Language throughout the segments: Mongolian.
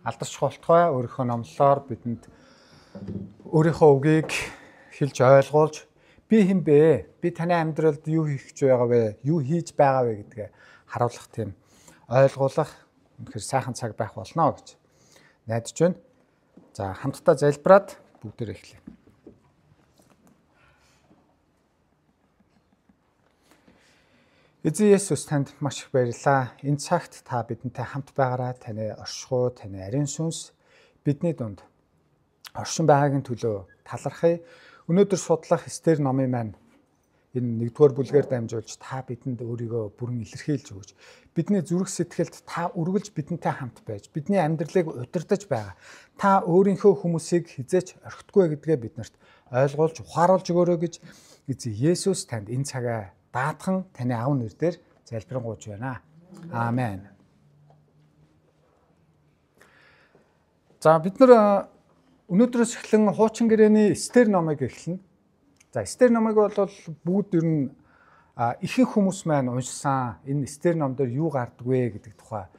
алдарч болтугай өөрийнхөө номлолоор бидэнд өөрийнхөө үгийг хэлж ойлгуулж би хэн бэ? Би таны амьдралд юу хийх гэж байгаа вэ? Юу хийж байгаа вэ гэдгээ харуулах тийм ойлгуулах үнэхээр сайхан цаг байх болно гэж найдаж байна. За хамтдаа залбираад бүгдээр эхлэе. Эзэн Есүс танд маш их баярлалаа. Энэ цагт та бидэнтэй хамт байгаараа таны оршихуй, таны ариун сүнс бидний дунд оршин байгаагийн төлөө талархъя. Өнөөдөр судлах Эстер номын маань энэ 1-р бүлгээр дамжуулж та бидэнд өөрийгөө бүрэн илэрхийлж өгч, бидний зүрх сэтгэлд та үргэлж бидэнтэй хамт байж, бидний амьдралыг удирдах байгаа. Та өөрийнхөө хүмүүсийг хизээч орхидгүй гэдгээ биднэрт ойлгуулж, ухааруулж өгөөрэй гэж Эзэн Есүс танд энэ цагаа даатхан таны аав нэр дээр залбирanгуйж байна. Аамен. За бид нар өнөөдрөөс эхлэн хуучин гэрээний Эстер номыг эхлэнэ. За Эстер номыг бол бүгд ер нь ихэнх хүмүүс маань уншсан. Энэ Эстер ном дээр юу гардаг вэ гэдэг тухай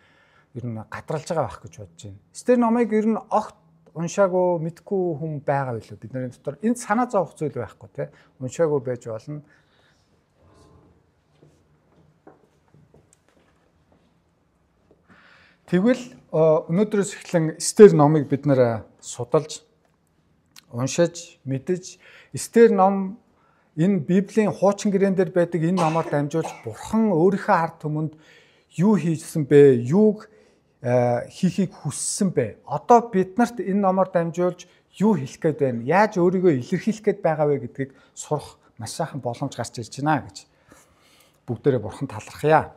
ер нь гадралж байгаа байх гэж бодож байна. Эстер номыг ер нь огт уншаагүй, мэдгүй хүн байгаа билүү бидний дотор. Энд санаа зовох зүйл байхгүй те. Уншаагүй байж болно. Тэгвэл өнөөдрөөс эхлэн Эстер номыг бид нэр судалж, уншиж, мэдэж, Эстер ном энэ Библийн хуучин гэрээн дээр байдаг энэ номоор дамжуулж Бурхан өөрийнхөө ард түмэнд юу хийсэн бэ? Юуг хийхийг хүссэн бэ? Одоо бид нарт энэ номоор дамжуулж юу хэлэх гээд байна? Яаж өөрийгөө илэрхийлэх гээд байгаа вэ гэдгийг сурах маш сайхан боломж гарч ирж байна гэж бүгдээрээ Бурхан талархъя.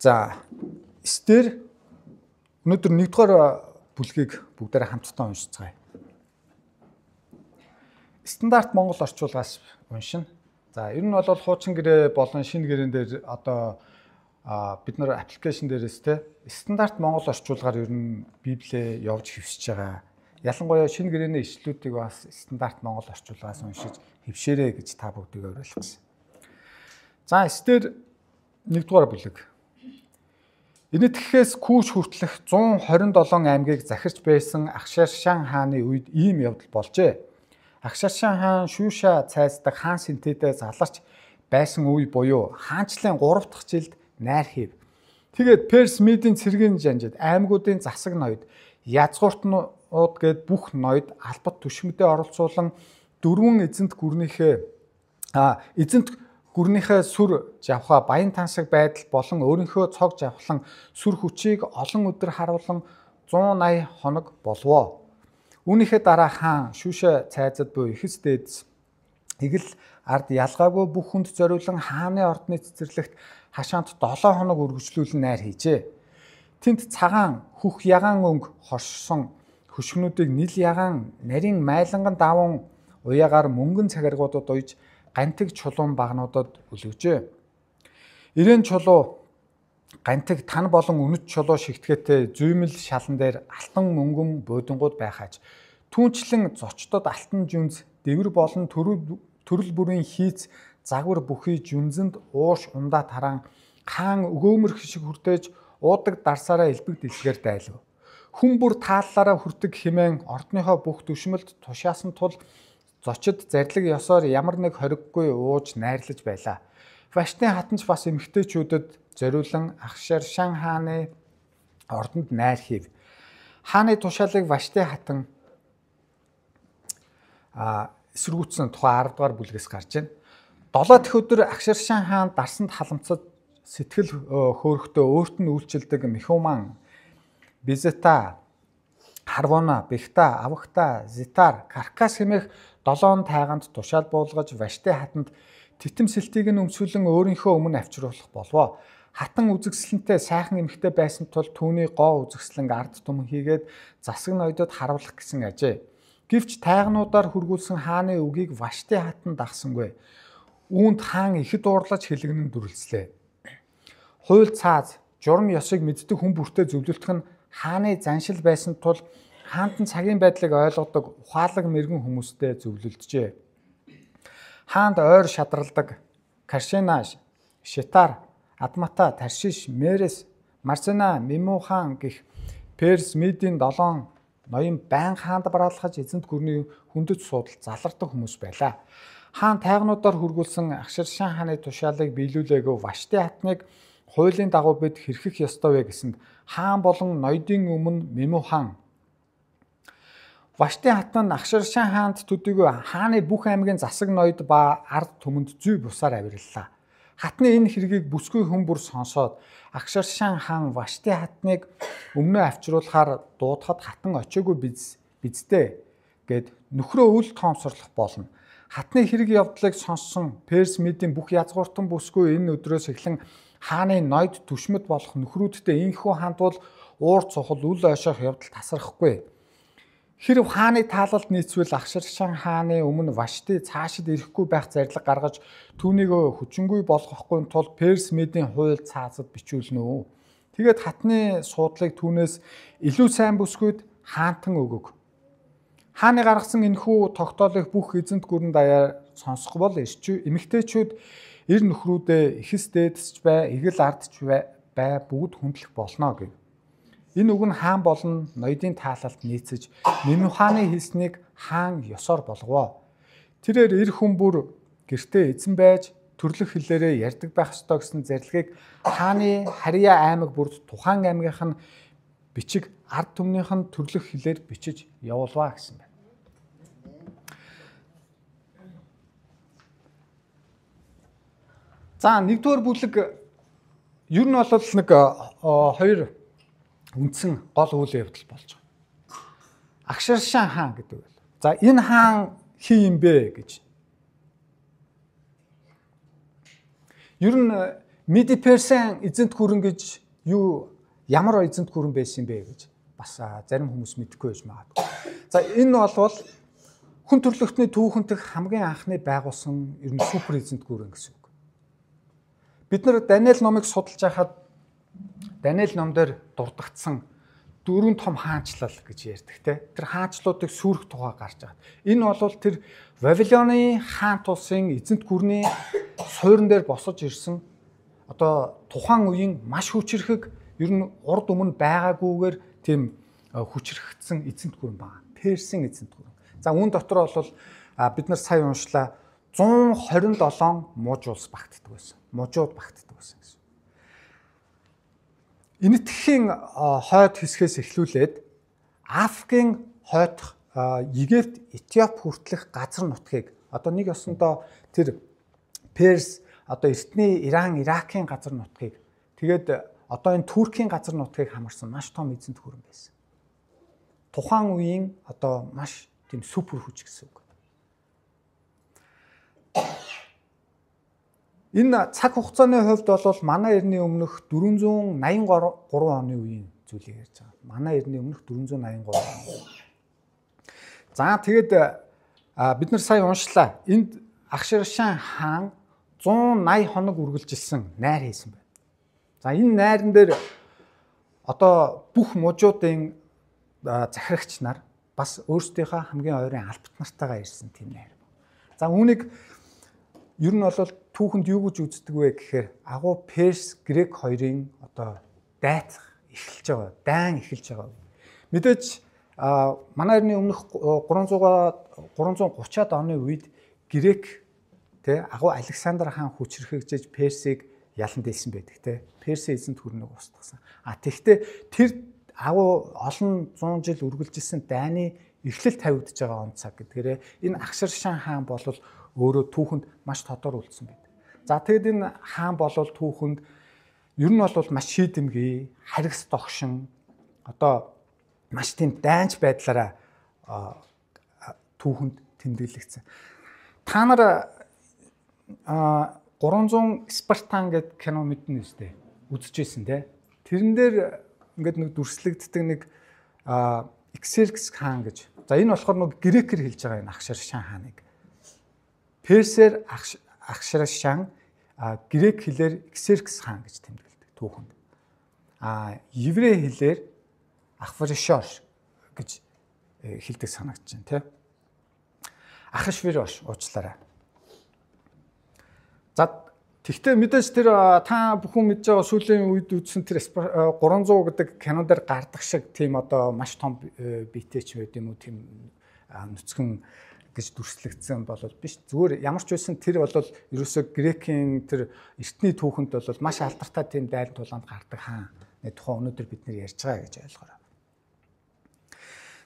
За Эстер өнөөдөр 1-р бүлгийг бүгдээрээ хамтдаа уншицгаая. Стандарт Монгол орчуулгаас уншина. За ер нь бол хуучин гэрээ болон шинэ гэрээн дээр одоо бид нар аппликейшн дээрээс те стандарт Монгол орчуулгаар ер нь Библиэ явж хэвшиж байгаа. Ялангуяа шинэ гэрээний ишлүүдийг бас стандарт Монгол орчуулгаас уншиж хэвшээрэй гэж та бүгдийг уриалах гэсэн. За Эстер 1-р бүлэг. Энэтхэхээс Күүш хүртэлх 127 аймгийг захирч байсан Ахшаршан хааны үед ийм явдал болжээ. Ахшаршан хаан Шүүша цайздаг хаан сэнтэдээ заларч байсан үе буюу хаанчлалын 3 дахь жилд найр хийв. Тэгээд Перс Медийн цэргийн жанжид аймагуудын засаг ноёд, язгууртнууд гээд бүх ноёд албат түшмэдээ оролцуулан дөрвөн эзэнт гүрнийхээ сүр жавхаа баян тансаг байдал болон өөрийнхөө цог жавхлан сүр хүчийг олон өдөр харуулан 180 хоног болвоо. Үүнийхээ дараа хаан Шүүшэ цайзад буй ихэс дээдс эгэл ард ялгаагүй бүх хүнд зориулан хааны ордны цэцэрлэгт хашаанд 7 хоног үргэлжлүүлэн найр хийжээ. Тэнд цагаан хөх ягаан өнгө хоршсон хөшгөнүүдийг нил ягаан нарийн майланган даван уяагаар мөнгөн цагиргуудад уйж гантиг чулуун багнуудад өлгөжээ. Ирээн чулуу гантиг тан болон үнэт чулуу шигтгээтэй зүймэл шалан дээр алтан мөнгөн буудангууд байхаач. Түүнчлэн зочдод алтан жүнз, дэвэр болон төрөл бүрийн хийц загвар бүхий жүнзэнд ууш ундаа тараан хаан өгөөмөр хишиг хүртээж уудаг дарсаараа элбэг дэлгээр дайлав. Хүн бүр тааллаараа хүртэг хэмээн ордныхоо бүх түшмэлд тушаасан тул зочид зарлиг ёсоор ямар нэг хориггүй ууж найрлаж байлаа. Ваштын хатанч бас эмэгтэйчүүдэд зориулан Ахшаршан хааны ордонд найр хийв. Хааны тушаалыг Ваштын хатан эсэргүүцсэн тухай 10 дугаар бүлгээс гарч байна. 7 дахь өдөр Ахшаршан хаан дарсанд халамцад сэтгэл хөөрөхдөө өөрт нь үйлчилдэг Мехуман, Бизета, Харвона, Бехта, Авахта, Зитар, Каркас хэмээх 7 тайганд тушаал буулгаж Вашти хатанд титэм сэлтийг нь өмсүүлэн өөрийнхөө өмнө авчруулах болвоо. Хатан үзэгсэлэнтэй сайхан эмэгтэй байсан тул түүний гоо үзэгслэнг ард түмэн хийгээд засаг ноёдод харуулах гэсэн ажээ. Гэвч тайгнуудаар хүргүүлсэн хааны үгийг Вашти хатан дагсангүй. Үүнд хаан ихэд уурлаж хэлэгнэн дүрлцлээ. Хууль цааз, журам ёсыг мэддэг хүн бүртээ зөвлөлдөх нь хааны заншил байсан тул хаант нь цагийн байдлыг ойлгодог ухаалаг мэрэгэн хүмүүстэй зөвлөлдөжээ. Хаанд ойр шадралдаг Каршена, Шитар, Адмата, Таршиш, Мерес, Марсена, Мемухан гэх Перс, Медийн 7 ноён байн хаанд бараалхаж эзэнт гүрний хүндэт суудал залардаг хүмүүс байлаа. Хаан тайгнуудаар хүргүүлсэн Ахширшан хааны тушаалыг биелүүлээгүй Вашти хатныг хуулийн дагуу бид хэрхэх ёстой вэ гэсэнд хаан болон ноёдын өмнө Мемухан Вашти хатан нь Ахширшан хаанд төдийгүй хааны бүх аймгийн засаг ноёд ба ард түмэнд зүй бусаар авирлаа. Хатны энэ хэргийг бүсгүй хүн бүр сонсоод Ахширшан хаан Вашти хатныг өмнөө авчруулахаар дуудахад хатан очиагүй биздээ гэд нөхрөө үл тоомсорлох болно. Хатны хэрэг явдлыг сонссон Перс Медийн бүх язгууртан бүсгүй энэ өдрөөс эхлэн хааны ноёд түшмэд болох нөхрүүдтэй инхүү хандвал уур цухал үл ойшоох явдал тасрахгүй. Хэрв хааны таалалд нийцвэл Ахширшан хааны өмнө Вашти цаашид ирэхгүй байх зарлиг гаргаж түүнийг хүчингүй болгохгүй тул Перс Медийн хууль цаазад бичүүлнэ үү. Тэгээд хатны суудлыг түүнээс илүү сайн бүсгүйд хаантан өгөг. Хааны гаргасан энэхүү тогтоолыг бүх эзэнт гүрэн даяар сонсох бол эмэгтэйчүүд эр нөхрүүдээ ихэс дээдсч бай, эгэл ардч бай бүгд хүндлэх болно гэв. Энэ үг нь хаан болон ноёдын таалалд нийцэж Мемуханы хэлснийг хаан ёсоор болгов. Тэрээр эр хүн бүр гэртээ эзэн байж төрлөх хэлээрээ ярьдаг байх ёстой гэсэн зарилгийг хааны Харьяа аймаг бүрд тухайн аймгийнх нь бичиг ард түмнийх нь төрлөх хэлээр бичиж явуулваа гэсэн байна. За нэгдүгээр бүлэг ер нь бол нэг хоёр үндсэн гол үйл явдал болж байгаа. Ахширшан хаан гэдэг бол. За энэ хаан хин юм бэ гэж. Ер нь Миди Персийн эзэнт гүрэн гэж юу ямар эзэнт гүрэн байсан юм бэ гэж бас зарим хүмүүс мэдэхгүй байж магадгүй. За энэ бол хүн төрлөختний түүхэнтэх хамгийн анхны байгуулсан ер нь супер эзэнт гүрэн гэсэн үг. Бид нар Даниэл номыг судалж байхад Даниэл номдоор дурдгдсан дөрвөн том хаанчлал гэж ярьдаг те. Тэр хаанчлуудыг сүрэх тухай гарч байгаа. Энэ бол тэр Вавилоны хаан тулсын эзэнт гүрний суурин дээр босож ирсэн одоо тухайн үеийн маш хүчрхэг ер нь урд өмнө байгаагүйгээр тийм хүчрхэгдсэн эзэнт гүрэн байна. Персийн эзэнт гүрэн. За үүн дотор бол бид нар сая уншлаа 127 муж улс багтдаг байсан. Мужууд багтдаг байсан гэсэн. Энэтхэгийн хойд хэсгээс эхлүүлээд Африкийн хойдох Египт, Этиоп хүртэлх газар нутгийг одоо нэг ёсондоо тэр Перс одоо эртний Иран, Иракийн газар нутгийг тэгээд одоо энэ Туркийн газар нутгийг хамарсан маш том эзэнт гүрэн байсан. Тухайн үеийн одоо маш тийм супер хүч гэсэн үг. Энэ цаг хугацааны хувьд бол манай эртний өмнөх 483 оны үеийн зүйлийг ярьж байгаа. Манай эртний өмнөх 483 он. За тэгээд бид нар сая уншлаа. Энд Ахширшан хаан 180 хоног үргэлжилсэн найр хийсэн байна. За энэ найран дээр одоо бүх мужуудын захирагч нар бас өөрсдийнхөө хамгийн ойрын албат нартайгаа ирсэн тийм найр. За үүнийг ер нь бол түүхэнд юу гэж үздэг вэ гэхээр агуу Перс, Грек хоёрын одоо дайт эхэлж байгаа, дайн эхэлж байгаа. Мэдээж манай эртний өмнөх 330-ад оны үед Грек тэ агуу Александр хаан хүчрхэгжиж Персийг ялан дийлсэн байдаг тэ. Персийн эзэнт гүрнийг устгасан. А тэгвэл тэр агуу олон зуун жил үргэлжилсэн дайны эхлэл тавигдж байгаа он цаг гэдгээрээ энэ Ахширшан хаан бол өөрөө түүхэнд маш тодор үлдсэн байдаг. За тэгэд энэ хаан болол түүхэнд ер нь бол маш шийдэмгий, харгас догшин одоо маш тийм дайнч байдлаараа түүхэнд тэмдэглэгдсэн. Та нар 300 Спартан гэдэг кино мэднэ үстэй. Үзчихсэн те. Тэрэн дээр ингээд нэг дүрслэгддэг нэг Xerxes хаан гэж. За энэ болохоор нэг грекээр хэлж байгаа энэ Ахширшан хааныг. Персээр Ахширшан, грек хэлээр Xerxes хаан гэж тэмдэглэдэг түүхэнд. А еврей хэлээр Ахваршош гэж хэлдэг санагдаж байна тий. Ахашвирош уучлаарай. За Тэгвэл мэдээж тэр та бүхэн мэдж байгаа сүүлийн үед үзсэн тэр 300 гэдэг кинон дээр гардаг шиг тийм одоо маш том биетэй ч байд юм уу, тийм нүцгэн гэж дүрслэгдсэн бол биш. Зүгээр ямар ч байсан тэр бол ерөөсөө грекийн тэр эртний түүхэнд бол маш алдартай тийм дайлан тулаанд гардаг хаан. Тухайн өнөөдөр бид нэр ярьж байгаа гэж ойлгоорой.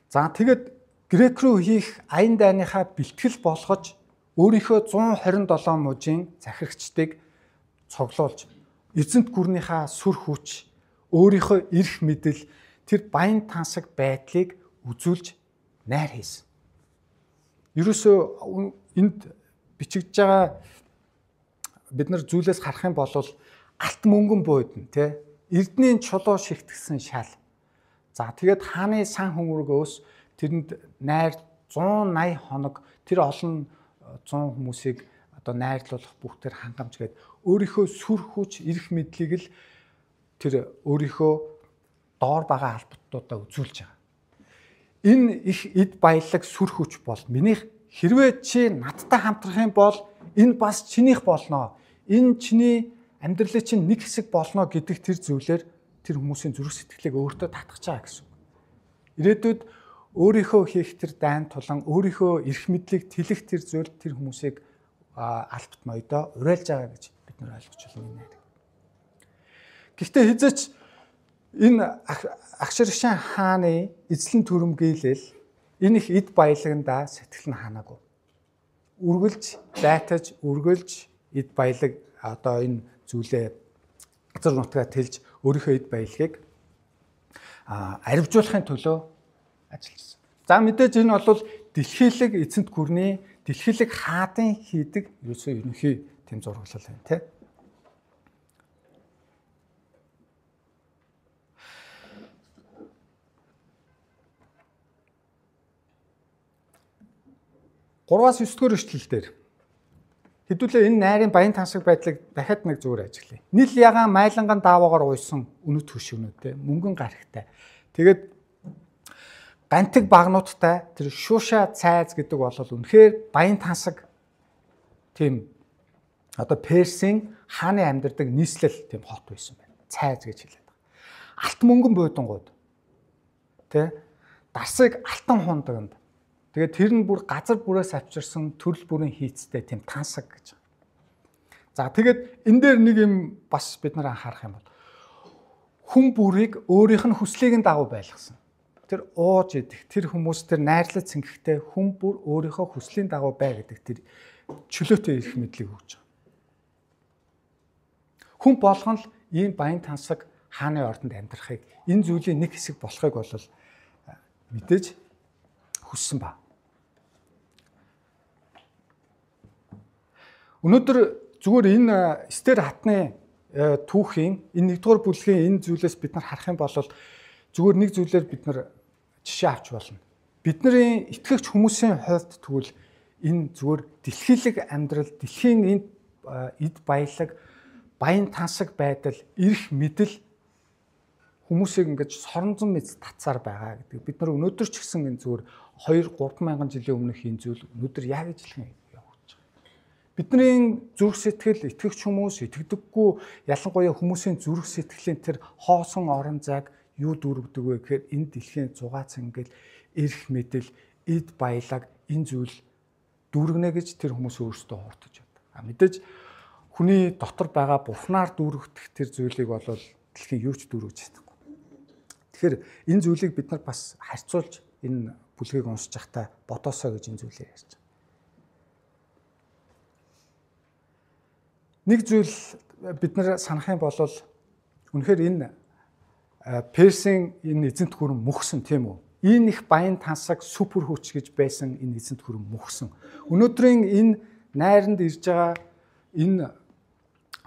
За тэгээд грек рүү хийх аян дайныхаа бэлтгэл болгож өөрийнхөө 127 мужийн захирагчдыг цоглуулж эзэнт гүрнийхаа сүр хүч, өөрийнхөө эрх мэдэл, тэр баян тансаг байдлыг үзүүлж найр хийсэн. Ерөөсөө энд бичигдэж байгаа бид нар зүйлээс харах юм бол алт мөнгөн буудан тий эрдний чулуу шигтгэсэн шал. За тэгээд хааны сан хүмүүргөөс тэрэнд найр 180 хоног тэр олон 100 хүмүүсийг одоо найрлуулах бүх тэр хангамж гээд өөрийнхөө сүр хүч, эрх мэдлийг л тэр өөрийнхөө доор байгаа албатуудаа үзүүлж байгаа. Энэ их эд баялаг сүр хүч бол минийх, хэрвээ чи надтай хамтрах юм бол энэ бас чинийх болно. Энэ чиний амьдралын чинь нэг хэсэг болно гэдэг тэр зүйлээр тэр хүмүүсийн зүрх сэтгэлийг өөртөө татгах байгаа гэсэн үг. Ирээдүйд өөрийнхөө хийх тэр дайн тулан өөрийнхөө эрх мэдлийг тэлэх тэр зүйл тэр хүмүүсийг албат ноёдоо уриалж байгаа гэж бид нар ойлгож байна энэ найрыг. Гэхдээ хизээч энэ Агширшин хааны эзлэн төрөмгийлэл энэ их эд баялагндаа сэтгэл нь ханаагүй. Үргэлж дайтаж, үргэлж эд баялаг одоо энэ зүйлээ газар нутгаа тэлж өөрийнхөө эд баялагийг аривжуулахын төлөө ажилласан. За мэдээж энэ бол дэлхийлэг эзэнт гүрний дэлхийлэг хаадын хийдэг ерөөсөө ерөнхий тийм зураглал байна тий. Гурваас 9 дугаар эшлэл дээр хэдүүлээ энэ найрын баян тансаг байдлыг дахиад нэг зүгээр ажиглая. Нил ягаан майланган даавуугаар уйсан үнэт хөшөөнүүдтэй мөнгөн гарагтай. Тэгээд гантиг багнуудтай тэр шуушаа цайз гэдэг бол үнэхээр баян тансаг тийм одоо Персийн хааны амьдардаг нийслэл тийм хот байсан байна. Цайз гэж хэлээд байгаа. Алт мөнгөн буудангууд тэ дарсыг алтан хундагнд. Тэгээд тэр нь бүр газар бүрээс авчирсан төрөл бүрийн хийцтэй тийм тансаг гэж. За тэгээд энэ дээр нэг юм бас бид нар анхаарах юм бол хүн бүрийг өөрийнх нь хүслийг нь дагуу байлгасан. Тэр ууж идэх, тэр хүмүүс тэр найрлаж цэнгэхтэй хүн бүр өөрийнхөө хүслийн дагуу бай гэдэг тэр чөлөөтэй эрх мэдлийг өгч байгаа. Хүн болгон л ийм баян тансаг хааны ордонд амьдрахыг, энэ зүйлийн нэг хэсэг болохыг бол мэдээж хүссэн ба. Өнөөдөр зүгээр энэ Эстер хатны түүхийн энэ нэгдүгээр бүлгийн энэ зүйлээс бид нар харах юм бол зүгээр нэг зүйлээр бид нар жишээ авч болно. Бидний итгэгч хүмүүсийн хувьд тэгвэл энэ зүгээр дэлхийлэг амьдрал, дэлхийн энэ эд баялаг, баян тансаг байдал, эрх мэдэл хүмүүсийг ингэж соронзон мэд татсаар байгаа гэдэг. Бид нар өнөөдөр ч гэсэн энэ зүгээр 2 3 мянган жилийн өмнөх энэ зүйл өнөөдөр яг ижилхэн явагдаж байгаа. Бидний зүрх сэтгэл, итгэгч хүмүүс, итгэдэггүй ялангуяа хүмүүсийн зүрх сэтгэлийн тэр хоосон орон зайг юу дүүргдэг вэ гэхээр энэ дэлхийн зугаа цэнгэл, эрх мэдэл, эд баялаг энэ зүйл дүүргэнэ гэж тэр хүмүүс өөрсдөө хууртаж байна. А мэдээж хүний дотор байгаа бурхнаар дүүргэх тэр зүйлийг бол дэлхийн юу ч дүүргэж чадахгүй. Тэгэхээр энэ зүйлийг бид нар бас харьцуулж энэ бүлгийг уншиж байхдаа бодоосоо гэж энэ зүйлийг ярьж байгаа. Нэг зүйл бид нар санах юм бол үнэхээр энэ Персийн энэ эзэнт гүрэн мөхсөн тийм үү? Энэ их баян тансаг супер хүч гэж байсан энэ эзэнт гүрэн мөхсөн. Өнөөдрийн энэ найранд ирж байгаа энэ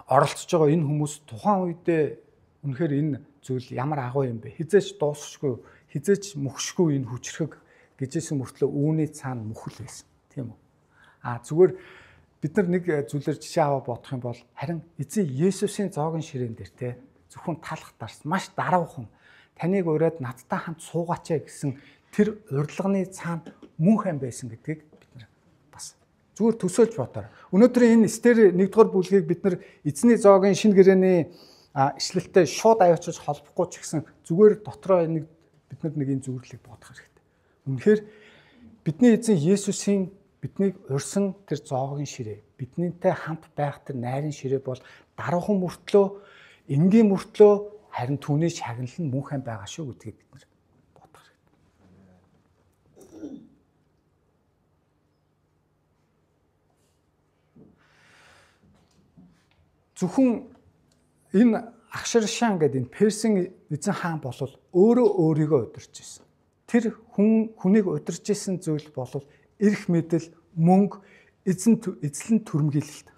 оролцож байгаа энэ хүмүүс тухайн үедээ үнэхээр энэ зүйл ямар агуу юм бэ? Хизээч дуусшгүй, хизээч мөхшгүй энэ хүчрхэг гэжсэн мөртлөө үүний цаана мөхөл байсан тийм үү? А зүгээр бид нар нэг зүйлээр жишээ аваа бодох юм бол харин эзэн Есүсийн зоогийн ширээн дээр те зөвхөн талах дарс маш даруухан таныг ураад надтай хамт суугаач гэсэн тэр урилганы цаана мөн хам байсан гэдгийг бид нар бас Зүгээр төсөөлж бодоор. Өнөөдөр энэ Эстер 1-р бүлгийг бид нар эзний зоогийн шинэ гэрээний ишлэлтэй шууд аваачиж холбохгүй ч гэсэн зүгээр дотроо нэг бид нар нэг энэ зүрхлийг бодох хэрэгтэй. Үнэхээр бидний эзэн Есүсийн биднийг урьсан тэр зоогийн ширээ, биднийтэй хамт байх тэр найрын ширээ бол даруухан мөртлөө, энгийн мөртлөө харин түүний шагнал нь мөн хам байгаа шүү гэдгийг бид нар бодох хэрэгтэй. Зөвхөн энэ Ахшаршан гэдэг энэ Персийн эзэн хаан бол өөрөө өөрийгөө удирч ирсэн. Тэр хүнийг удирч исэн зүйл бол эрх мэдэл, мөнгө, эзлэн төрмгийлэлт.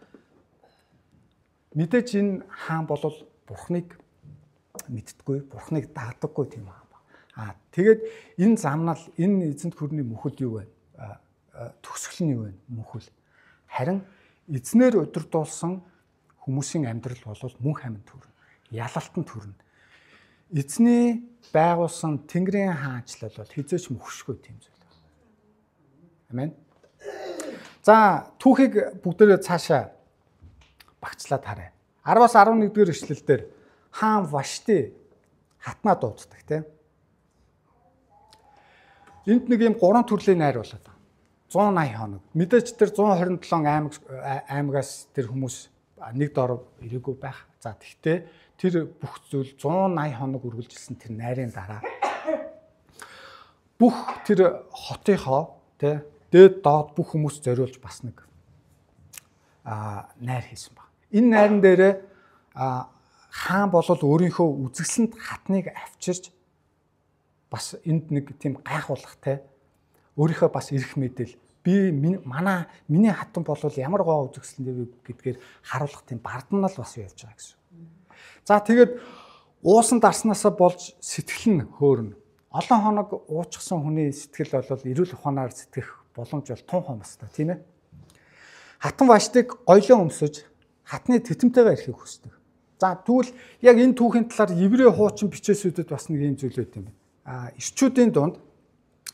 Мэдээж энэ хаан бол бурхныг мэддэггүй, бурхныг дагдаггүй тийм хаан ба. Тэгээд энэ замнал, энэ эзэнт хөрний мөхөл юу вэ? Төгсгөл нь юу вэ? Мөхөл. Харин эзнээр удирдуулсан хүмүүсийн амьдрал бол мөн хамт төрнө. Ялалтан төрнө. Эзний байгуулсан Тэнгэрийн хаанчлал бол хизээч мөхшгүй тийм зүйл. Амен. За, түүхийг бүгдээрээ цаашаа багцлаад харъя. 10-аас 11 дэх эшлэл дээр хаан Вашти хатнаа дууддаг, тийм. Энд нэг юм гурван төрлийн найр болоод 180 хоног. Мэдээж тэр 127 аймагаас тэр хүмүүс нэг дор ирээгүй байх. За, тэгтээ тэр бүх зүйл 180 хоног үргэлжилсэн тэр найрын дараа бүх тэр хотынхоо, тэ, дээд доод бүх хүмүүс зориулж бас нэг найр хийсэн баг. Энэ найран дээрээ хаан болол өөрийнхөө үзэсгэлэнт хатныг авчирч бас энд нэг тийм гайхуулгатай өөрийнхөө бас эрх мэдэл би манай миний хатан болол ямар гоо үзэсгэлэнт вэ гэдгээр харуулах тийм бардамнал бас явж байгаа гэсэн. За, тэгээд уусан дарснаасаа болж сэтгэл нь хөөрнө. Олон хоног уучсан хүний сэтгэл бол эрүүл ухаанаар сэтгэх боломж бол тун хомстой, тийм ээ. Хатан Ваштыг гоёлон өмсөж хатны тэтэмтэйгээ ирэхийг хүсдэг. За, тэгвэл яг энэ түүхийн талаар еврей хуучин бичээсүүдэд бас нэг юм зүйл байт юм байна. Ирчүүдийн дунд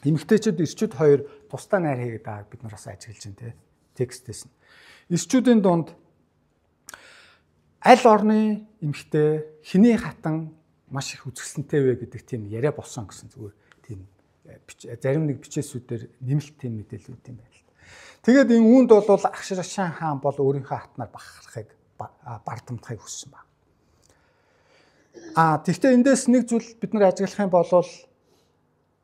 эмэгтэйчүүд ирчүүд хоёр тусдаа найр хийгээд байгааг бид нар бас ажиглаж байна, тийм. Текстээс нь. Ирчүүдийн дунд аль орны эмэгтэй хэний хатан маш их үзэсгэлэнтэй вэ гэдэг тийм яриа болсон гэсэн зүгээр тийм зарим нэг бичээсүүдээр нэмэлт тийм мэдээлэл үүд юм байна л. Тэгээд энэ үүнд бол Ахшаршан хаан бол өөрийнхөө хатнаар бахархахыг бардамдахыг хүссэн баг. Тэгвэл эндээс нэг зүйл бид нар ажиглах юм бол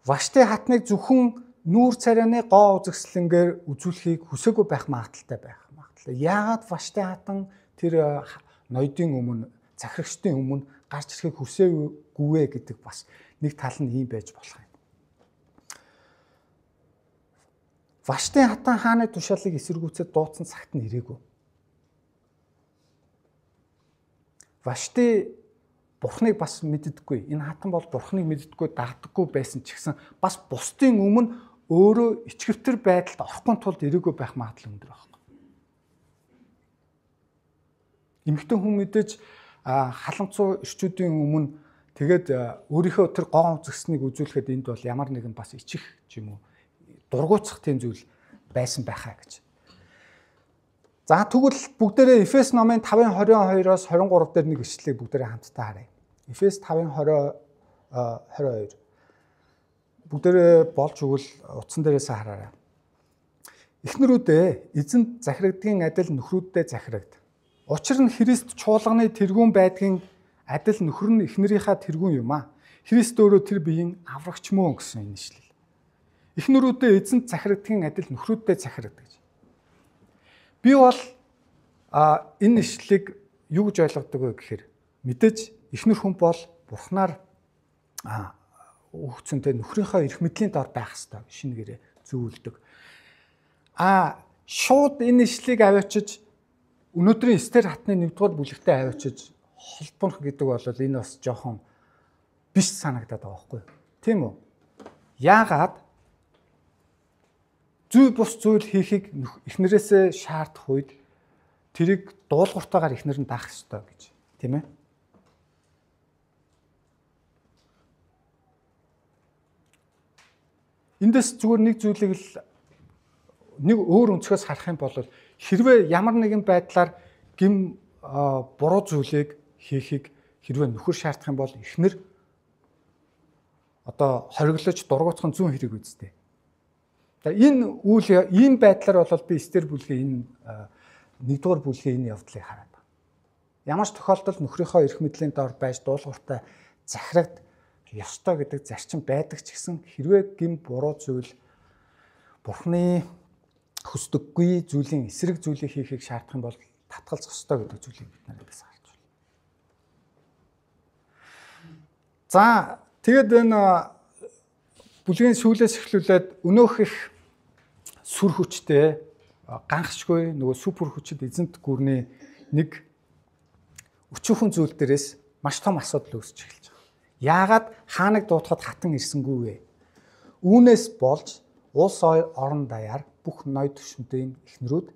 Вашти хатныг зөвхөн нүүр царайны гоо үзэсгэлэнгээр үзүүлэхийг хүсээгүй байх магадлалтай байх магадлал. Яагаад Вашти хатан тэр ноёдын өмнө, захирагчдын өмнө гарч ирэхийг хүсээгүй вэ гэдэг бас нэг тал нь ийм байж болох юм. Ваштын хатан хааны тушаалыг эсэргүүцээд дуудсан цагт нь ирээгүй. Вашти бурхныг бас мэддэггүй. Энэ хатан бол бурхныг мэддэггүй, дагдаггүй байсан ч гэсэн бас бусдын өмнө өөрөө ичгэвтер байдалд орохгүй тулд ирээгүй байх магадлал өндөр байхгүй. Эмэгтэй хүн мэдээж халамцуу эрчүүдийн өмнө тэгээд өөрийнхөө тэр гоо үзэсгэлнийг үзүүлэхэд энд бол ямар нэгэн бас ичих ч юм уу дургуутсах тийм зүйл байсан байхаа гэж. За, тэгвэл бүгдээрээ Эфес номын 5:22-оос 23 дээр нэг ишлэлийг бүгдээрээ хамтдаа харъя. Эфес 5:22. Бүгдээрээ болж өгвөл утсан дээрээс хараарай. Эхнэрүүдээ эзэнд захирагдгийн адил нөхрүүддээ захирагд. Учир нь Христ чуулганы тэргүүн байдгийн адил нөхөр нь эхнэрийнхаа тэргүүн юм аа. Христ өөрөө тэр биеийн аврагч мөн гэсэн энэ ишлэл. Эхнэрүүдээ эзэнд захирагдгийн адил нөхрүүддээ захирагд гэж. Би бол энэ ишлэлийг юу гэж ойлгодог вэ гэхээр мэдээж эхнэр хүн бол бурхнаар өгцөнтэй нөхрийнхөө эрх мэдлийн дор байх ёстой шинэ гэрээ зөвлөдөг. Шууд энэ ишлэлийг аваачиж өнөөдрийн Эстер хатны 1-р бүлэгтээ аваачиж холбоно гэдэг бол энэ бас жоохон биш санагдаад байгаа байхгүй юу? Тийм үү? Яагаад зүй бус зүйл хийхийг эхнэрээсээ шаардах үед тэрийг дуулууртайгаар эхнэр нь даах ёстой гэж, тийм ээ? Эндээс зүгээр нэг зүйлийг л нэг өөр өнцгөөс харах юм бол хэрвээ ямар нэгэн байдлаар гим буруу зүйлийг хийхийг хэрвээ нөхөр шаардах юм бол эхнэр одоо хориглож дургуутах нь зүүн хэрэг үсттэй. За энэ үйл ийм байдлаар бол би Эстер бүлгийн энэ 1-р бүлгийн энэ явдлыг хараад байна. Ямар ч тохиолдолд нөхрийнхөө эрх мэдлийн доор байж дуулууртай захирагд ёстой гэдэг зарчим байдаг ч гэсэн хэрвээ гим буруу зүйл Бурхны хүсдэггүй зүйлийн эсрэг зүйлийг хийхийг шаардах юм бол татгалзах ёстой гэдэг зүйлийг бид нар эндээс харж байна. За тэгэд энэ бүлгийн сүүлээс эхлүүлээд өнөөх их сүр хүчтэй ганхшгүй нөгөө супер хүчит эзэнт гүрний нэг өчүүхэн зүйл дээрээс маш том асуудал үүсэж эхэлж байгаа. Яагаад хааныг дуутахад хатан ирсэнгүй вэ? Үүнээс болж улс орон даяар бүх ной түвшинтэй эхнэрүүд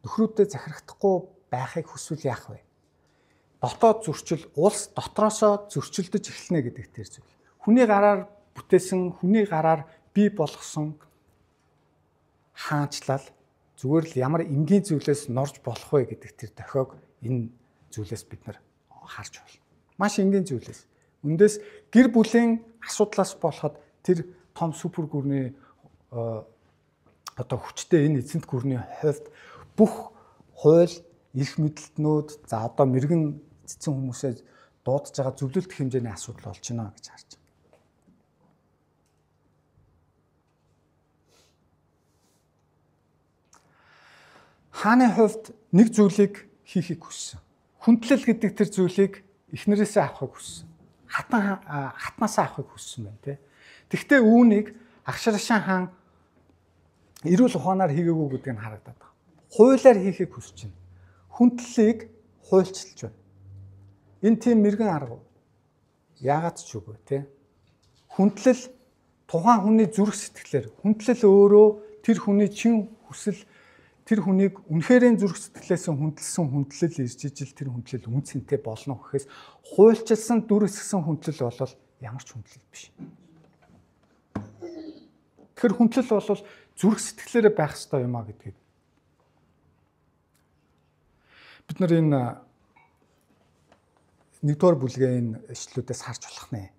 нөхрүүдэд захирагдахгүй байхыг хүсвэл яах вэ? Дотоод зөрчил улс дотроосоо зөрчилдөж эхэлнэ гэдэг тэр зүйл. Хүний гараар бүтээсэн, хүний гараар бий болгосон хаанчлал зүгээр л ямар энгийн зүйлээс норж болох вэ гэдэг тэр дохиог энэ зүйлээс бид нар харж байна. Маш энгийн зүйлээс. Үндээс гэр бүлийн асуудлаас болоход тэр том супер гүрний одоо хүчтэй энэ эзэнт гүрний хувьд бүх хууль, эрх мэдэлтнүүд, за одоо мэрэгэн цэцэн хүмүүсээ дуудаж байгаа зөвлөлт хэмжээний асуудал болж байна гэж харж байна. Хааны хувьд нэг зүйлийг хийхийг хүссэн. Хүндлэл гэдэг тэр зүйлийг эхнэрээсээ авахыг хүссэн. Хатнаасаа авахыг хүссэн байна тий. Тэгвэл үүнийг Ахшаршан хаан эрүүл ухаанаар хийгээгүй гэдэг нь харагдаад байна. Хуулиар хийхийг хүсэж байна. Хүндлэлийг хуульчилж байна. Энэ тийм мэрэгэн арга. Яагаад ч үгүй тий. Хүндлэл тухайн хүний зүрх сэтгэлээр, хүндлэл өөрөө тэр хүний чин хүсэл, тэр хүнийг үнэхэрийн зүрх сэтгэлээс хүндэлсэн хүндлэл ирж ижил тэр хүндлэл үн цэнтэй болно гэхээс хуульчилсан дүр эсгсэн хүндлэл бол ямар ч хүндлэл биш. Тэгэхээр хүндлэл бол зүрх сэтгэлээрээ байх ёстой юм а гэдгийг бид нар энэ 1-р бүлгийн энэ ишлүүдээс харж болох нэ.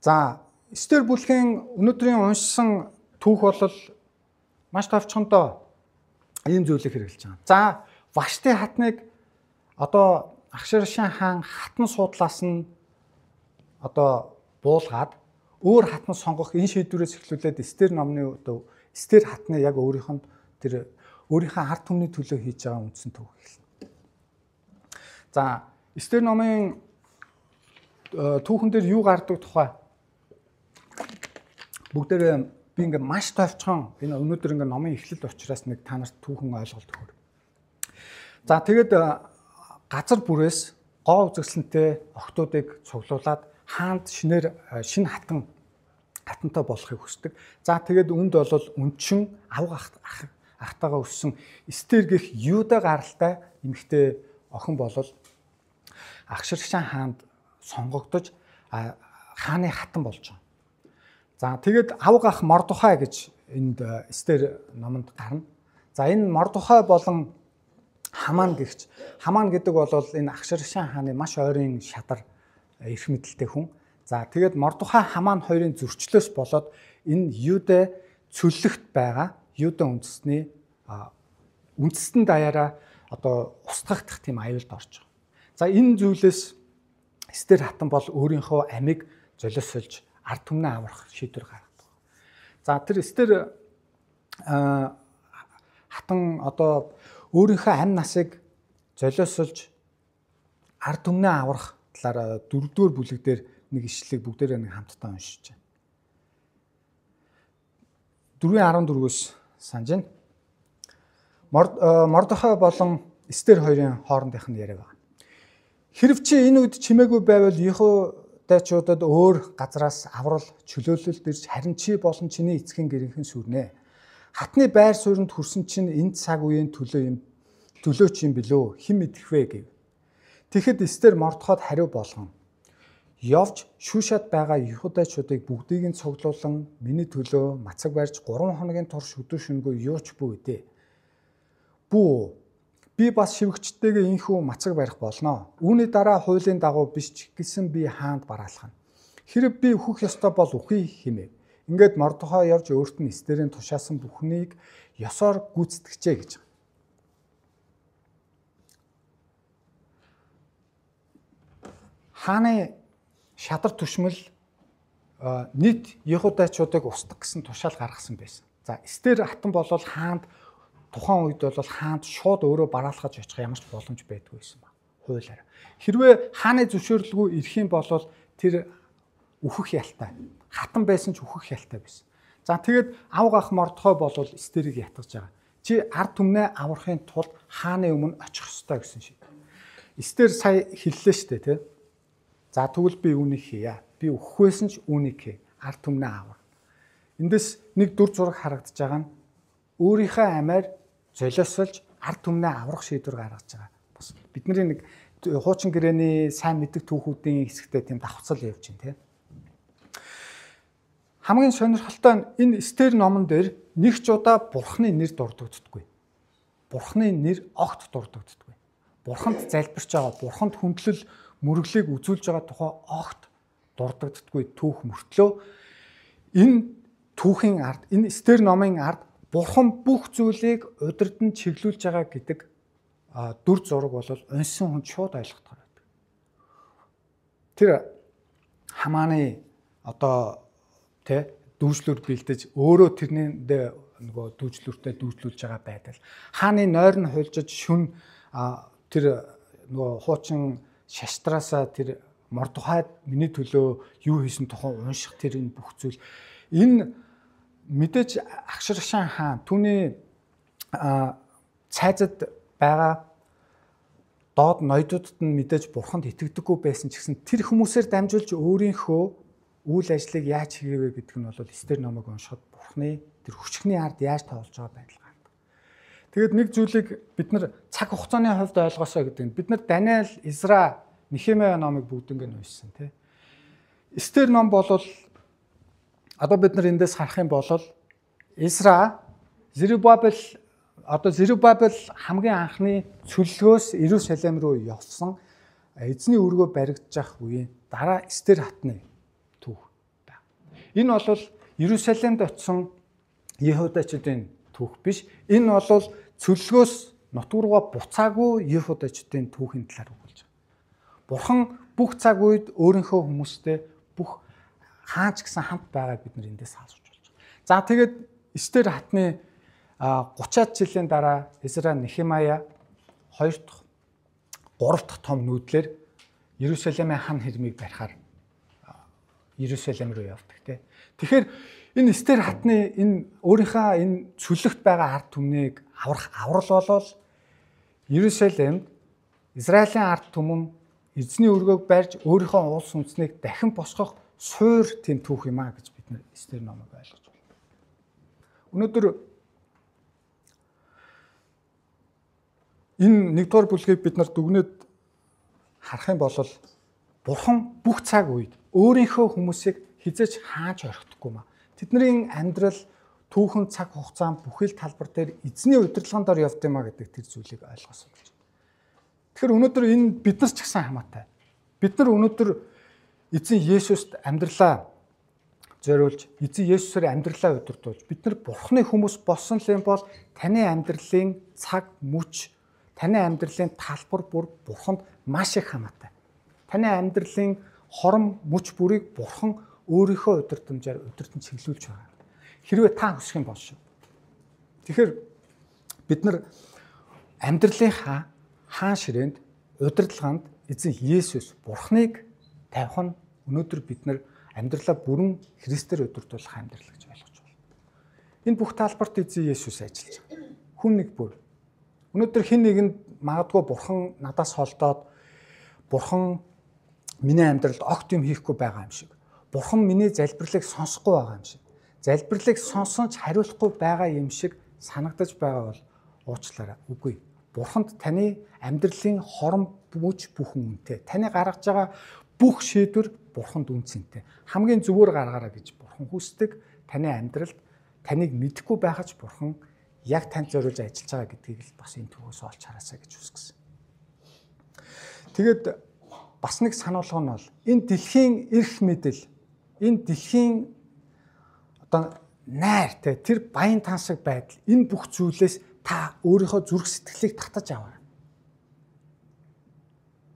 За, Эстер бүлгийн өнөөдрийн уншсан түүх бол маш товчхондоо ийм зүйлийг хэрэглэж байгаа. За, Вашти хатныг одоо Ахшаршан хаан хатан суудлаас нь одоо буулгаад өөр хатан сонгох энэ шийдвэрээс эхлүүлээд Эстер номны одоо Эстер хатны яг өөрийнх нь тэр өөрийнхөө ард түмний төлөө хийж байгаа үндсэн түүх эхэлнэ. За, Эстер номын түүхэн дээр юу гардаг тухай бүгдээрээ би ингээ маш товчхон энэ өнөөдөр ингээ номын эхлэл учраас нэг та нарт түүхэн ойлголт өгөр. За тэгээд газар бүрээс гоо үзэсгэлэнтэй охтуудыг цуглуулад хаанд шинээр шинэ хатантай болохыг хүсдэг. За тэгээд үнд бол үнчин авга ахтайгаа өссөн Эстер гэх Юда гаралтай эмэгтэй охин болол Ахширшан хаанд сонгогдож хааны хатан болж байгаа. За тэгээд авга ах Мордохай гэж энд Эстер номонд гарна. За энэ Мордохай болон Хаман гэгч. Хаман гэдэг бол энэ Ахширшан хааны маш ойрын шадар эрх мэдэлтэй хүн. За тэгээд Мордохай Хаман хоёрын зөрчлөөс болоод энэ Юдэ цөллөгт байгаа Юда үндэсний үндэстэн даяараа одоо устгагдах тийм аюулд орж байгаа. За энэ зүйлээс Эстер хатан бол өөрийнхөө амийг золиослж ард түмнээ аврах шийдвэр гаргадаг. За тэр Эстер хатан одоо өөрийнхөө амь насыг золиослж ард түмнээ аврах талаар 4-р бүлэг дээр нэг ишлэлийг бүгдээрээ нэг хамтдаа уншиж байна. 4:14-өөс санаж байна. Мордохой болон Эстер хоёрын хоорондынх нь яриа байна. Хэрв чи энэ үед чимээгүй байвал Йехудачуудад өөр газраас аврал чөлөөлөлт ирж харин чи болон чиний эцгийн гэрийнхэн сүрнэ. Хатны байр сууринд хүрсэн чинь энэ цаг үеийн төлөө юм төлөөч юм билүү, хэн мэдэх вэ гэв. Тэгэхэд Эстер Мордохойд хариу болгон: "Явж Шүшад байгаа Юхудачуудыг бүгдийг нь цуглуулан миний төлөө мацаг барьж 3 хоногийн турш өдөр шөнөгүй юу ч бүү идэ. Бүү, би бас шивгчтэйгээ инхүү мацаг барих болно. Үүний дараа хуулийн дагуу биш ч гэсэн би хаанд бараалхана. Хэрэг би өөхөх ёстой бол үхье" хэмэв. Ингээд Мордохой явж өөрт нь Эстерийн тушаасан бүхнийг ёсоор гүйцэтгэжээ гэж. Хааны шадар түшмэл нийт Йехудачуудыг устгах гэсэн тушаал гаргасан байсан. За, Эстер хатан болол хаанд тухайн үед бол хаанд шууд өөрөө бараалхаж очих ямар ч боломж байдгүй байсан ба. Хуулиар. Хэрвээ хааны зөвшөөрлгүй ирэх юм бол тэр үхэх ялтай. Хатан байсан ч үхэх ялтай байсан. За, тэгээд авга ах Мордохой болол Эстерийг ятгаж байгаа. Чи ард түмнээ аврахын тулд хааны өмнө очих ёстой гэсэн шиг. Эстер сая хэллээ шүү дээ, тэ? За, тэгвэл би үүнийг хийе. Би үхэх байсан ч үүнийг хий. Ард түмнээ авар. Эндээс нэг дүр зураг харагдаж байгаа нь өөрийнхөө амиар золиослж ард түмнээ аврах шийдвэр гаргаж байгаа. Бас бидний нэг хуучин гэрээний сайн мэддэг түүхүүдийн хэсэгтээ тийм давхцал явж байна, тэ? Хамгийн сонирхолтой нь энэ Эстер номон дээр нэг ч удаа Бурхны нэр дурддагддаггүй. Бурхны нэр огт дурддагддаггүй. Бурханд залбирч байгаа, Бурханд хүндлэл мөрөглийг үзүүлж байгаа тухай огт дурддагддаггүй түүх мөртлөө энэ түүхийн ард, энэ Эстер номын ард Бурхан бүх зүйлийг удирдан чиглүүлж байгаа гэдэг дүр зураг бол уншсан хүн шууд ойлгохтой байдаг. Тэр Хамааны одоо тэ дүүжлүүр бэлдэж өөрөө тэрнийдээ нөгөө дүүжлүүртэй дүүжлүүлж байгаа байдал. Хааны нойр нь хулжиж шүн тэр нөгөө хуучин шаштраасаа тэр Мордохойд миний төлөө юу хийсэн тухай унших тэр энэ бүх зүйл энэ мэдээж Ахширшан хаан түүний цайзад байгаа доод ноёдуудад нь мэдээж бурханд итгэдэггүй байсан ч гэсэн тэр хүмүүсээр дамжуулж өөрийнхөө үйл ажлыг яаж хийгээвэ гэдэг нь бол Эстер номыг уншихад бурхны тэр хүчний ард яаж тоолж байгаа байдал гардаг. Тэгээд нэг зүйлийг бид нар цаг хугацааны хувьд ойлгосоо гэдэг нь бид нар Даниэл, Изра, Нехемия номыг бүгднийг нь уншсан тий. Эстер ном бол одоо бид нар эндээс харах юм бол Изра, Зерубабел, одоо Зерубабел хамгийн анхны цөллөгөөс Иерусалим руу явсан эзний өргөө баригдчих үеийн дараа Эстер хатны түүх байна. Энэ бол Иерусалимд очисон Йехудачуудын түүх биш. Энэ бол цөллөгөөс нутг руугаа буцаагүй Йехудачуудын түүхийн талаар өгүүлж байгаа. Бурхан бүх цаг үед өөрийнхөө хүмүүстэй бүх хаач гэсэн хамт байгааг бид нар эндээс хаалж болж байгаа. За, тэгээд Эстер хатны 30-аад жилийн дараа Эзра, Нехемая 2 дахь 3 дахь том нүүдлэр Иерусалимын хан хэрмийг барихаар Иерусалим руу явдаг тий. Тэгэхээр энэ Эстер хатны энэ өөрийнхөө энэ цөллөгт байгаа ард түмнийг аврах аврал болол Иерусалимд Израилийн ард түмэн эзний өргөөг барьж өөрийнхөө улс үндэснийг дахин босгох суур тийм түүх юм а гэж бид нар Эстер номыг ойлгож байна. Өнөөдөр энэ нэгдүгээр бүлгийг бид нар дүгнээд харах юм бол Бурхан бүх цаг үед өөрийнхөө хүмүүсийг хизээч хааж орхихгүй маа. Тэдний амьдрал түүхэн цаг хугацаанд бүхэл талбар дээр эзний удирдлагын дор явд юм а гэдэг тэр зүйлийг ойлгосон болж байна. Тэгэхээр өнөөдөр энэ бид нар ч гэсэн хамаатай. Бид нар өнөөдөр эзэн Есүст амьдралаа зориулж, эзэн Есүсээр амьдралаа удирдуулж, бид нар Бурхны хүмүүс болсон л юм бол таны амьдралын цаг мөч, таны амьдралын талбар бүр Бурханд маш их хамаатай. Таны амьдралын хором мөч бүрийг Бурхан өөрийнхөө удирдамжаар удирдан чиглүүлж байгаа. Хэрвээ та хүсэх юм бол шүү. Тэгэхээр бид нар амьдралынхаа хаан ширээнд удирдлаганд эзэн Есүс Бурханыг тавих нь өнөөдөр бид нар амьдралаа бүрэн Христээр удирдуулах амьдрал гэж ойлгож байна. Энэ бүх талбарт эзэн Есүс ажиллаж байгаа. Хүн нэг бүр. Өнөөдөр хэн нэгэнд магадгүй Бурхан надаас холдоод Бурхан миний амьдралд огт юм хийхгүй байгаа юм шиг. Бурхан миний залбирлыг сонсохгүй байгаа юм шиг. Залбирлыг сонсон ч хариулахгүй байгаа юм шиг санагдаж байгаа бол уучлаарай. Үгүй. Бурханд таны амьдралын хором бүч бүхэн үнэтэй. Таны гаргаж байгаа бүх шийдвэр Бурханд үн цэнтэй. Хамгийн зөвөр гаргаарай гэж Бурхан хүсдэг. Таны амьдралд таныг мэдэхгүй байхаж Бурхан яг танд зориулж ажиллаж байгаа гэдгийг л бас энэ түүхээс олж хараасай гэж хүсгэсэн. Тэгээд бас нэг сануулга нь бол энэ дэлхийн эрх мэдэл, энэ дэлхийн одоо найр те тэр баян тансаг байдал энэ бүх зүйлээс та өөрийнхөө зүрх сэтгэлийг татаж аваарай.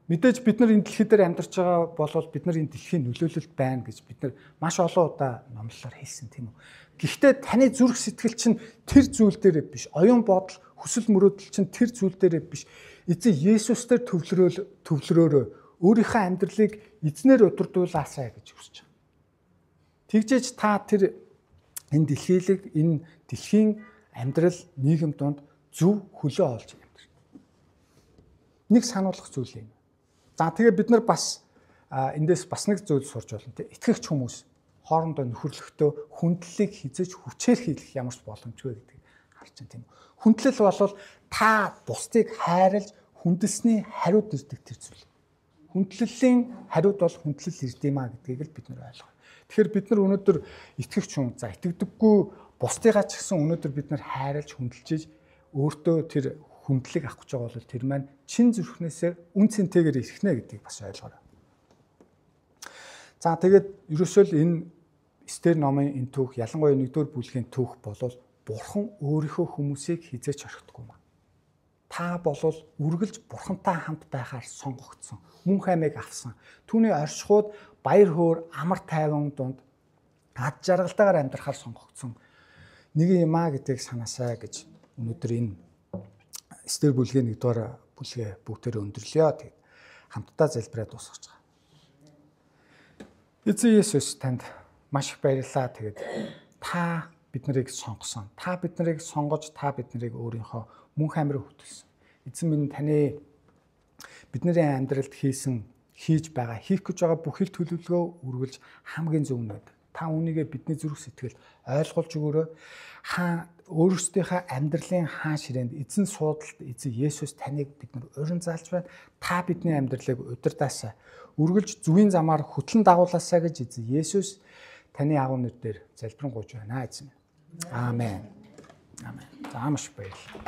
Мэдээж бид нар энэ дэлхий дээр амьдарч байгаа болол бид нар энэ дэлхийн нөлөөлөлд байна гэж бид нар маш олон удаа номлолоор хэлсэн тийм үү. Гэхдээ таны зүрх сэтгэл чинь тэр зүйл дээр биш, оюун бодол, хүсэл мөрөөдөл чинь тэр зүйл дээр биш. Эзэн Есүс дээр төвлөрөөрөө өөрийнхөө амьдралыг эзнээр удирдуулаасай гэж хүсэж байгаа. Тэгжээж та тэр энэ дэлхийлэг, энэ дэлхийн амьдрал нийгэм донд зөв хөлөө олж амьдрна. Нэг сануулгах зүйл юм. За тэгээ бид нар бас эндээс бас нэг зүйл сурч болно. Итгэгч хүмүүс хоорондоо нөхөрлөхдөө хүндлэлийг хизээж хүчээр хийх ямар ч боломжгүй гэдгийг харж байна тийм үү. Хүндлэл бол та бусдыг хайрлаж хүндэлсний хариуд ирдэг тэр зүйл. Хүндлэлийн хариуд бол хүндлэл ирд юм а гэдгийг л бид нар ойлгох. Тэгэхээр бид нар өнөөдөр итгэгч хүн, за итгэдэггүй бусдыгаа ч гэсэн өнөөдөр бид нар хайрлаж хүндэлж өөртөө тэр хүндлэлийг авах гэж байгаа бол тэр маань чин зүрхнээсээ үн цэнтэйгээр ирэх нэ гэдгийг бас ойлгоорой. За тэгээд ерөөсөө л энэ Эстер номын энэ түүх, ялангуяа 1-р бүлгийн түүх болвол Бурхан өөрийнхөө хүмүүсийг хизээч орхидоггүй юм. Та болвол үргэлж Бурхантай хамт байхаар сонгогдсон, мөн хаймыг авсан. Түүний оршихуйд баяр хөөр, амар тайван дунд ад жаргалтайгаар амьдрахаар сонгогдсон нэг юм а гэдгийг санаасай гэж өнөөдөр энэ Эстер бүлгийн 1-р бүлгээ бүгдээрээ өндөрлөё. Тэгээд хамтдаа залбираа дуусгаж байгаа. Эзэн Есүс танд маш их баярлалаа. Тэгээд та бид нарыг сонгосон. Та бид нарыг сонгож, та бид нарыг өөрийнхөө мөн хаймрыг хөтөлсөн. Эзэн минь таны бидний амьдралд хийсэн, хийж байгаа, хийх гэж байгаа бүх хил төлөвлөгөө үргэлж хамгийн зөв нь байдаг. Та үүнийгээ бидний зүрх сэтгэлд ойлгуулж өгөөрэй. Хаа өөрсдийнхөө амьдралын хаан ширээнд эзэн суудалд эзэн Есүс таныг бид нар урин заалж байна. Та бидний амьдралыг удирдаасай. Үргэлж зүвийн замаар хөтлөн дагуулаасай гэж эзэн Есүс таны агуу нэр дээр залбирanгуйж байна эзэн. Аамен. Аамен. За маш баярлалаа.